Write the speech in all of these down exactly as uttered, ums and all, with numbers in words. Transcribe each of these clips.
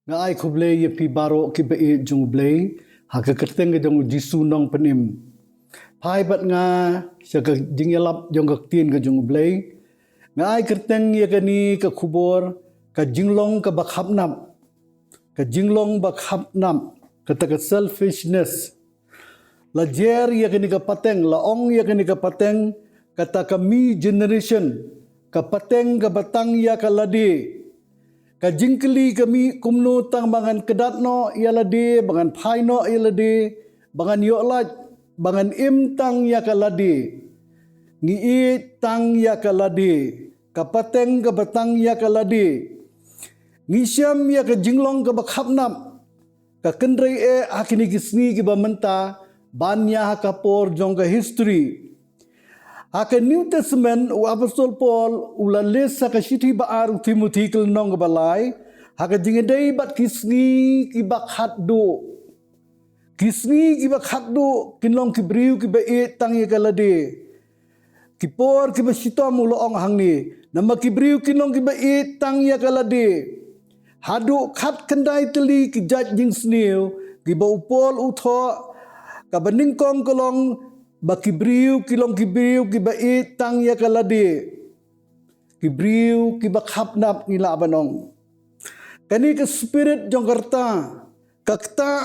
Nga ai khublei ïa phi baroh ki ba ïeit jong U Blei ha ka kyrteng ka jong U Jisu Nongpynim. Phai bad nga sha ka jingïalap jong ka ktien ka jong U Blei. Nga ai kyrteng ïa kane ka khubor, ka jinglong ka ba khapnap. Ka jinglong ba khapnap, kata ka selfishness. La jer ïa kane ka pateng, la ong ïa kane ka pateng, kata ka me generation, ka pateng ka ba tang ïa ka lade. Ka jingkylli ka mih kumno tang ba ngan kdat noh ïa lade, ba ngan phai noh ïa lade, ba ngan ïoh lait, ba ngan im tang ïa ka lade. Ngi ïeit tang ïa ka lade, ka pateng ka ba tang ïa ka lade. Ngi shem ïa ka jinglong ka ba khapnap, ka kynrei eh ha kine ki sngi ki ba mynta, ban ïa ha ka por jong ka history. Ha ka New Testament, u Apostol Paul u la list ha ka shithi ba ar u Timothi ka lynnong ka ba lai, ha ka jingïadei bad ki sngi ki ba khatduh. Ki sngi ki ba khatduh, kin long ki briew ki ba ïeit tang ïa ka lade. Ki por ki ba shitom u la ong hangne, namar ki briew kin long ki ba ïeit tang ïa ka lade. Haduh khatkhyndai tylli ki jait jingsniew ki ba u Paul u thoh, ka ba nyngkong ka long ba ki briew ki long ki briew ki ba ïeit tang ïa ka lade. Ki briew ki ba khapnap ngi lah ban ong. Kane ka spirit jong ka rta, ka ktah,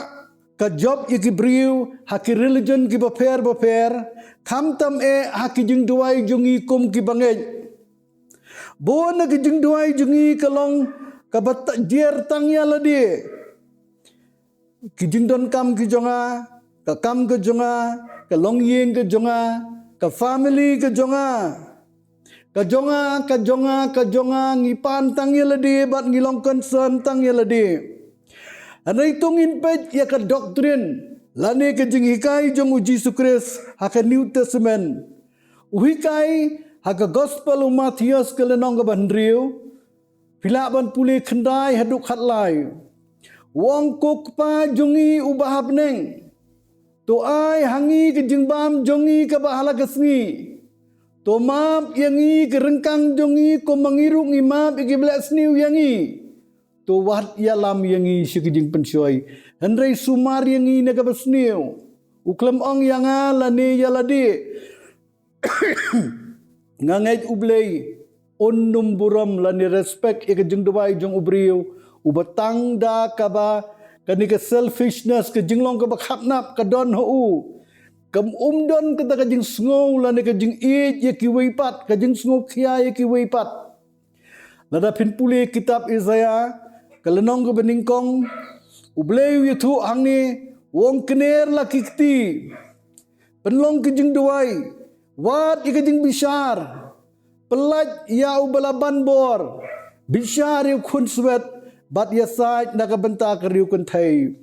ka jop ïa ki briew ha ki religion ki ba pher ba pher, khamtam eh ha ki jingduwai jong ngi kum ki bangeit. Bun na ki jingduwai jong ngi ka long ka ba ta-, jer tang ïa lade. Ki jingdonkam ki jong nga, ka kam ka jong nga, ka longïing ka jong nga, ka family ka jong nga. Ka jong nga, ka jong nga, ka jong nga, ngi pan tang ïa lade bad ngi long concern tang ïa lade. Hynrei to ngin peit ïa ka doctrine lane ka jinghikai jong U Jisu Khrist ha ka New Testament. U hikai ha ka Gospel u Mathaios ka lynnong ka ba hynriew. Phi lah ban pule khyndai haduh khatlai. U ong, Ko Kpa jong ngi u ba ha bneng, to ai ha ngi ka jingbam jong ngi ka ba ha la ka sngi. To map ïa ngi ka ryngkang jong ngi, kum ma ngi ruh ngi map ïa ki ba leh sniew ïa ngi. To wat ïalam ïa ngi sha ki jingpynshoi, hynrei sumar ïa ngi na ka ba sniew. U khlem ong ïa nga lane ïa lade. Nga ngeit U Blei un ym burom lane respect ïa ka jingduwai jong u briew u ba tang da ka ba, kane ka selfishness, ka jinglong ka ba khapnap ka don ha u. Kam um don kata ka jingsngew lane ka jingïeit ïa kiwei pat, ka jingsngewkhia ïa kiwei pat. Lada phin pule kitab Isaiah ka lynnong ka ba nyngkong, U Blei u ïathuh hangne, u ong, Kner la ki kti, pynlong ki jingduwai, wad ïa ka jingbishar, pyllait ïa u ba la ban bor, bishar ïa u khunswet, bad ïasaid na ka bynta ka riew kynthei.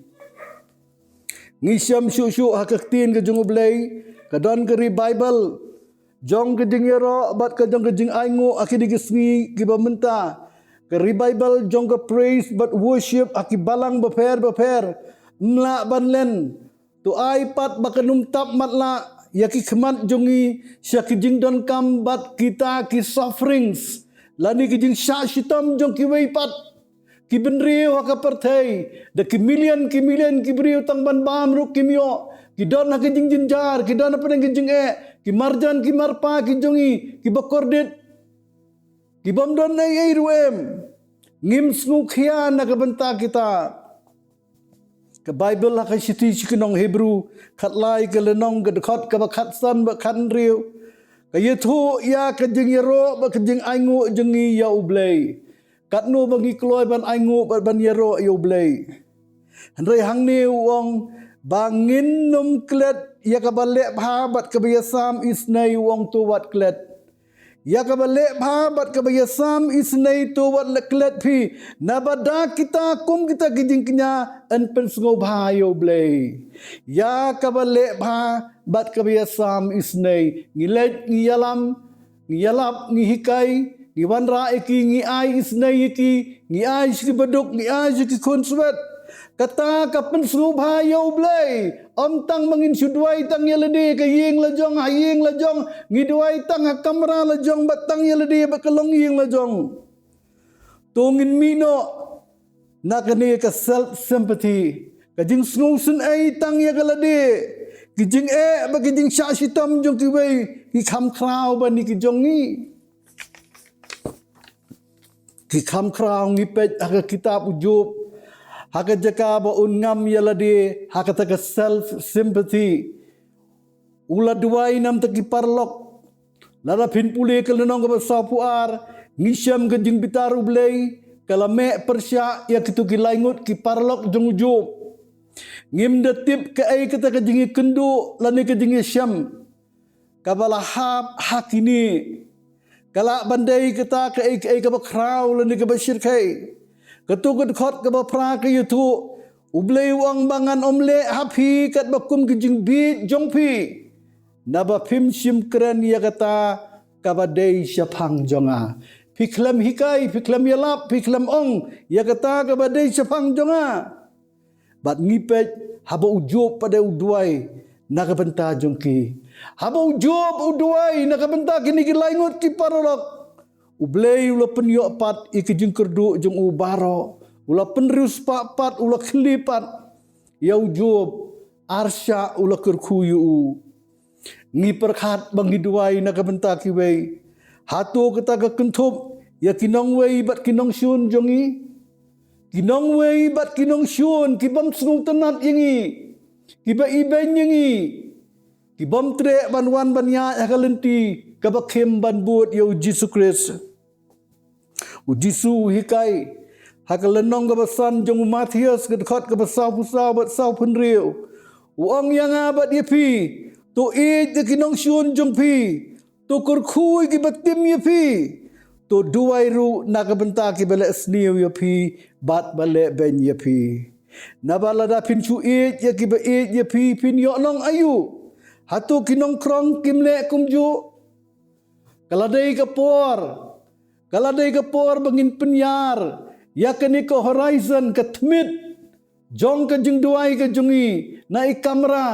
Ngi shem shuh shuh ha ka ktien ka jong U Blei, ka don ka revival jong ka jingïaroh bad ka jong ka jingainguh ha kine ki sngi ki ba mynta. Ka revival jong ka praise bad worship ha ki balang bapher bapher. Ym lah ban len. To ai pat ba kan ym tap matlah ïa ki khmat jong ngi sha ki jingdonkam bad kita ki sufferings lane ki jingshah shitom jong kiwei pat ki bynriew ha ka pyrthei. Da ki million ki million ki briew tang ban bam ruh kim ïoh. Ki don ha ki jingjynjar, ki don ha pdeng ki jingeh, ki marjan ki marpa ki jong ngi ki ba kordit, ki bym don ei ei ruh em. Ngim sngewkhia na ka bynta kita. Ka Baibl ha ka shithi sha ki nong Hebru khatlai ka lynnong ka dkhot ka ba khatsan bad khathynriew, ka ïathuh ïa ka jingïaroh bad ka jingainguh jong ngi ïa U Blei. Katno ba ngi kloi ban ainguh bad ban ïaroh ïa U Blei. Hynrei hangne u ong, ba ngin ym klet ïa ka ba leh bha bad ka ba ïasam isynei, u ong, to wat klet. Ïa ka ba leh bha bad ka ba ïasam isynei to wat leh klet phi. Naba da kita kum kita ki jingkñia yn pynsngewbha ïa U Blei. Ïa ka ba leh bha bad ka ba ïasam isynei. Ngi leit ngi ïalam, ngi ïalap, ngi hikai, ngi wanrah ïa ki, ngi ai isynei ïa ki, ngi ai sha ki baduk, ngi ai sha ki khunswet. Kata ka pynsngewbha ïa U Blei. Ym tang ma ngin shu duwai tang ïa lade ka ïing la jong, ha ïing la jong, ngi duwai tang ha kamra la jong, bad tang ïa lade bad ka longïing la jong. To ngin mih noh Na kane ka self sympathy, ka jingsngewsynei tang ïa ka lade, ki jingeh bad ki jingshah shitom jong kiwei ki kham khraw ban ïa ki jong ngi. Ki kham khraw. Ngi peit ha ka kitab u Job, ha ka jaka ba un ngam ïa lade, ha kata ka self sympathy, u la duwai namar ki paralok. Lada phin pule ka lynnong kaba sawphew ar, ngi shem ka jingbitar U Blei ka la meh pyrshah ïa kito ki laingut ki paralok jong u Job. Ngim da tip kaei kata ka jingïakynduh lane ka jingïashem kaba la hap ha kine, ka lah ban dei kata kaei kaei kaba khraw lane kaba shyrkhei. Kato ka dkhot kaba phra ka ïathuh, U Blei u ong ba ngan ym leh ha phi katba kum ka jingbieit jong phi, naba phim shym kren ïa kata kaba dei shaphang jong nga. Phi khlem hikai, phi khlem ïalap, phi khlem ong ïa kata kaba dei shaphang jong nga. Bad ngi peit haba u Job pat u duwai na ka bynta jong ki. Haba u Job u duwai na ka bynta kine ki laingut ki paralok, U Blei u la pynïoh pat ïa ki jingkyrduh jong u baroh. U la pynriewspah pat, u la khlieh pat ïa u Job, arshah u la kyrkhu ïa u. Ngi pyrkhat ba ngi duwai na ka bynta kiwei. Hato kata ka kynthup ïa ki nongwei bad ki nongshun jong ngi? Ki nongwei bad ki nongshun ki bym sngewtynnat ïa ngi, kiba ibeiñ ïa ngi, ki bym treh ban wan ban ïaid ha ka lynti kaba khim ban bud ïa u Jisu Khrist. U Jisu u hikai ha ka lynnong kaba san jong u Mathaios, ka dkhot kaba sawphew saw bad sawphew hynriew. U ong ïa nga bad ïa phi, to ïeit ïa ki nongshun jong phi, to kyrkhu ïa kiba tim ïa phi, to duwai ruh na ka bynta kiba leh sniew ïa phi bad ba leh beiñ ïa phi. Naba lada phin shu ïeit ïa kiba ïeit ïa phi, phin ïoh long aïu? Hato ki nongkrong kim leh kumjuh? Ka la dei ka por, ka la dei ka por ba ngin pynïar ïa kane ka horizon, ka tmiet jong ka jingduwai ka jong ngi na i kamra,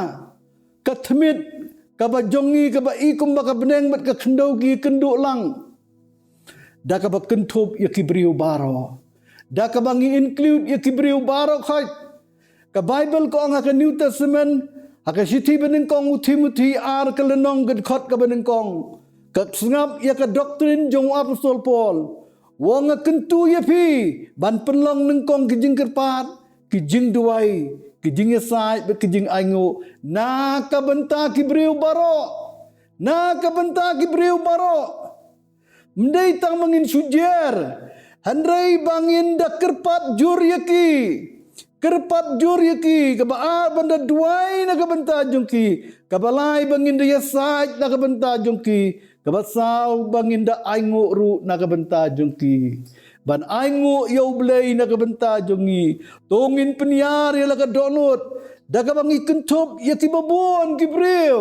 ka tmiet kaba jong ngi kaba i kumba ka bneng bad ka khyndew ki kynduh lang. Da kaba kynthup ïa ki briew baroh, da kaba ngi include ïa ki briew baroh khoit. Ka Baibl ka ong ha ka New Testament, ha ka shithi banyngkong u Timothi ar, ka lynnong, ka dkhot kaba nyngkong, ka sngap ïa ka doctrine jong u Apostol Paul. U ong, nga kyntu ïa phi ban pynlong nyngkong ki jingkyrpad, ki jingduwai, ki jingïasaid bad ki jingainguh na ka bynta ki briew baroh. Na ka bynta ki briew baroh. Ym dei tang ba ngin shu jer, hynrei ba ngin da kyrpad jur ïa ki. Kyrpad jur ïa ki, kaba ar, ban da duwai na ka bynta jong ki, kaba lai, ba ngin da ïasaid na ka bynta jong ki, kaba saw, ba ngin da ainguh ruh na ka bynta jong ki. Ban ainguh ïa U Blei na ka bynta jong ngi, to ngin pynïar ïa la ka dohnud da kaba ngi kynthup ïa kiba bun ki briew.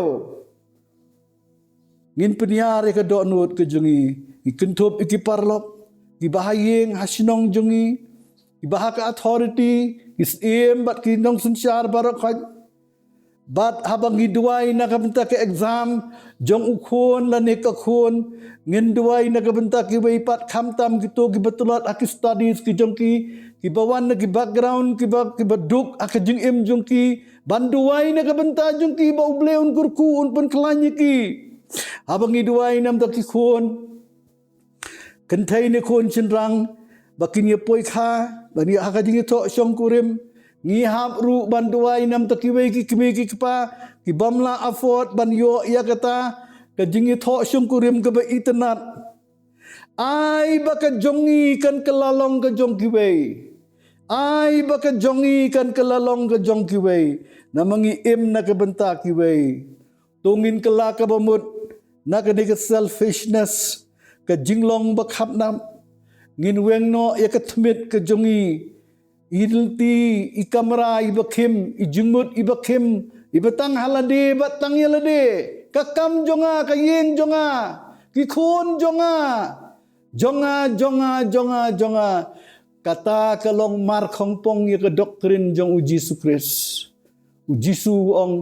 Ngin pynïar ïa ka dohnud ka jong ngi, ngi kynthup ïa ki paralok, kiba ha ïing ha shnong jong ngi, kiba ha ka authority, ki syiem bad ki nongsynshar baroh khoit. Bad haba ngi duwai na ka bynta ka exam jong u khun lane ka khun, ngin duwai na ka bynta kiwei pat, khamtam kito kiba tlot ha ki studies ki jong ki, kiba wan na ki background kiba, kiba duk ha ka jingim jong ki, ban duwai na ka bynta jong ki ba U Blei un kyrkhu, un pynkhlaiñ ïa ki. Haba ngi duwai namar ki khun kynthei ne khun shynrang ba kin ïa poi kha, ban ïa ha ka jingïathoh shongkurim, ngi hap ruh ban duwai namar kiwei ki kmie ki kpa ki bym lah afford ban ïoh ïa kata ka jingïathoh shongkurim kaba itynnad. Ai ba ka jong ngi kan kylla long ka jong kiwei. Ai ba ka jong ngi kan kylla long ka jong kiwei. Namar ngi im na ka bynta kiwei. To ngin kylla kaba mut na kane ka selfishness, ka jinglong ba khapnam. Ngin weng noh ïa ka tmiet ka jong ngi. I lynti, i kamra iba khim, i jingmut iba khim, iba tang ha lade bad tang ïa lade. Ka kam jong nga, ka ïing jong nga, ki khun jong nga, jong nga, jong nga, jong nga, jong nga. Kata ka long markhongpong ïa ka doctrine jong u Jisu Khrist. U Jisu u ong,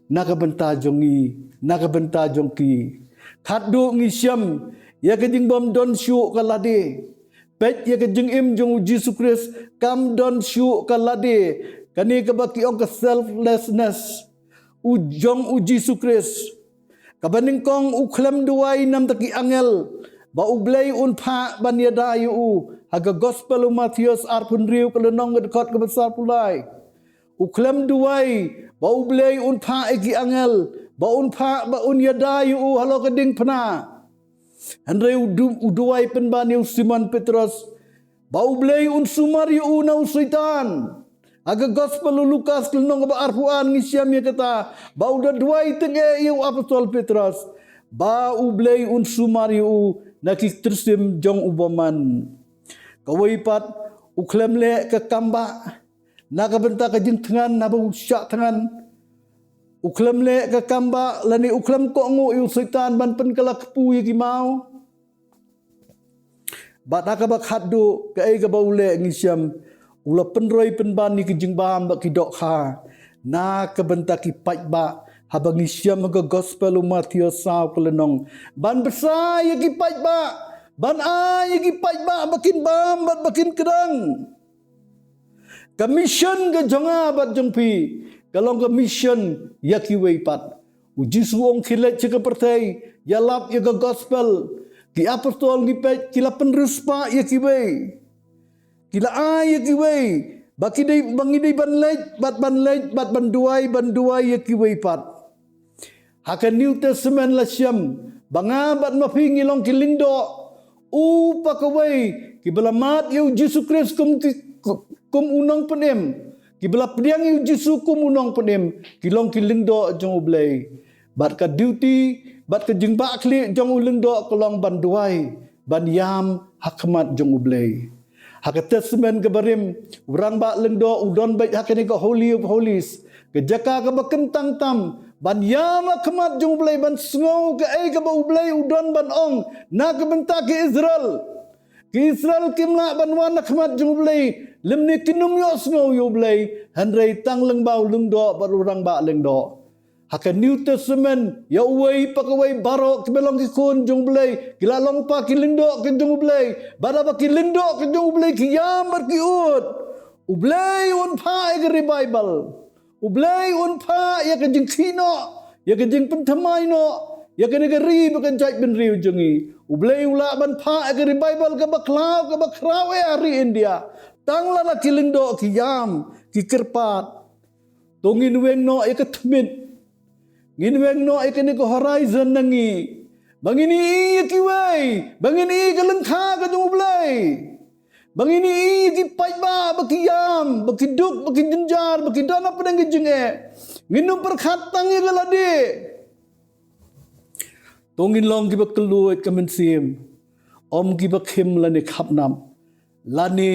na ka bynta jong ngi, na ka bynta jong ki. Khatduh ngi shem ïa ka jingbym don shuh ka lade, Peit ïa ka jingim jong u Jisu Khrist, kam don shuh ka lade, kane kaba ki ong ka selflessness u jong u Jisu Khrist. Kaba nyngkong u khlem duwai namar ki angel ba U Blei un phah ban ïada ïa u, ha ka gospel u Mathaios arphew hynriew ka lynnong ka dkhot kaba sanphew lai. U khlem duwai ba U Blei un phah ïa ki angel ba un phah ba un ïada ïa u halor ka diengphna. Hynrei u du-, u duwai pynban ïa u Simon Petros ba U Blei un sumar ïa u na u Soitan. Ha ka gospel u Lukas ka lynnong kaba arphew ar ngi shem ïa kata, ba u da duwai teng eh ïa u apostol Petros ba U Blei un sumar ïa u na ki tyrsim jong u bymman. Kawei pat, u khlem leh ka kambah na ka bynta ka jingthngan haba u shah thngan. U khlem leh ka kambah lane u khlem kohnguh ïa u Soitan ban pynkylla kpu ïa ki maw. Bad ha kaba khatduh, kaei kaba u leh ngi shem, u la pynroi pynban ïa ki jingbam bad ki dohkha na ka bynta ki paidbah. Haba ngi shem ha ka gospel u Mathaios saw ka lynnong, ban bsa ïa ki paidbah, ban ai ïa ki paidbah ba kin bam bad ba kin kdang. Ka mission ka jong nga bad jong phi ka long ka mission ïa kiwei pat. U Jisu u ong, khie leit sha ka pyrthei, ïalap ïa ka gospel. Ki apostol ngi peit ki la pynriewspah ïa kiwei, ki la ai ïa kiwei, ba ki dei, ba ngi dei ban leit bad ban leit bad ban duwai, ban duwai ïa kiwei pat. Ha ka New Testament la shem ba nga bad ma phi ngi long ki lyngdoh u pa kawei, kiba la mad ïa u Jisu Khrist kum ki, kum u nongpynim, kiba la pdiang ïa u Jisu kum u nongpynim, ki long ki lyngdoh jong U Blei. Bad ka duty bad ka jingbahkhlieh jong u lyngdoh ka long ban duwai, ban ïam ha khmat jong U Blei. Ha ka Testament kaba rim, u rangbah lyngdoh u don beit ha kane ka Holy of Holies, ka jaka kaba kyntang tam, ban ïam ha khmat jong U Blei, ban sngew kaei kaba U Blei u don ban ong na ka bynta ki Israel. Ki Israel kim lah ban wan ha khmat jong U Blei lymne kin ym ïohsngew ïa U Blei, hynrei tang lyngba u lyngdoh bad u rangbah lyngdoh. Ha ka New Testament, ïa uwei pa kawei baroh kiba long ki khun jong U Blei ki la long pa ki lyngdoh ki jong U Blei. Bad haba ki lyngdoh ki jong U Blei ki ïam bad ki ud, U Blei un phah ïa ka revival. U Blei un phah ïa ka jingkhih noh, ïa ka jingpynthymmai noh ïa kane ka ri bad ka jaitbynriew jong ngi. U Blei u lah ban phah ïa ka revival kaba khlaw, kaba khraw eh ha ri India, tang lada ki lyngdoh ki ïam, ki kyrpad. To ngin weng noh ïa ka tmier, ngin weng noh ïa kane ka horizon na ngi, ba ngin ïohi ïa kiwei, ba ngin ïohi ïa ka lyngkha ka jong U Blei, ba ngin ïohi ïa ki paidbah ba ki ïam, ba ki duk, ba ki jynjar, ba ki don hapdeng ka jingeh. Ngin ym pyrkhat tang ïa ka lade. To ngin long kiba kylluid ka mynsiem, ym kiba khim lane khapnap, lane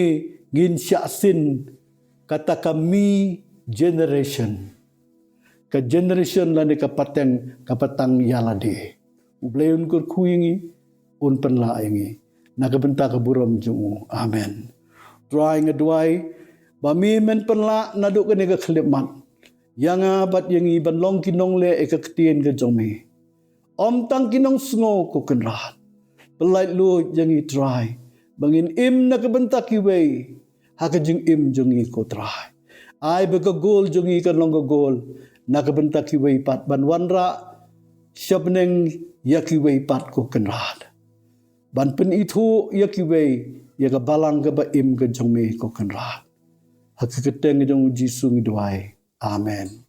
ngin shah sin kata ka me generation, ka generation lane ka pateng kaba tang ïa lade. U Blei un kyrkhu ïa ngi, un pynlah ïa ngi na ka bynta ka burom jong U. Amen. Trai, nga duwai ba me men pynlah naduh kane ka khyllipmat ïa nga bad ïa ngi ban long ki nongleh ïa ka ktien ka jong me. Ym tang ki nongsngew, ko Kynrad. Pyllait luid ïa ngi Trai, ba ngin im na ka bynta kiwei ha ka jingim jong ngi, ko Trai. Ai ba ka goal jong ngi kan long ka goal na ka bynta kiwei pat, ban wanrah sha bneng ïa kiwei pat, ko Kynrad, ban pynithuh ïa kiwei ïa ka balang kaba im ka jong me, ko Kynrad. Ha ka kyrteng jong U Jisu ngi duwai. Amen.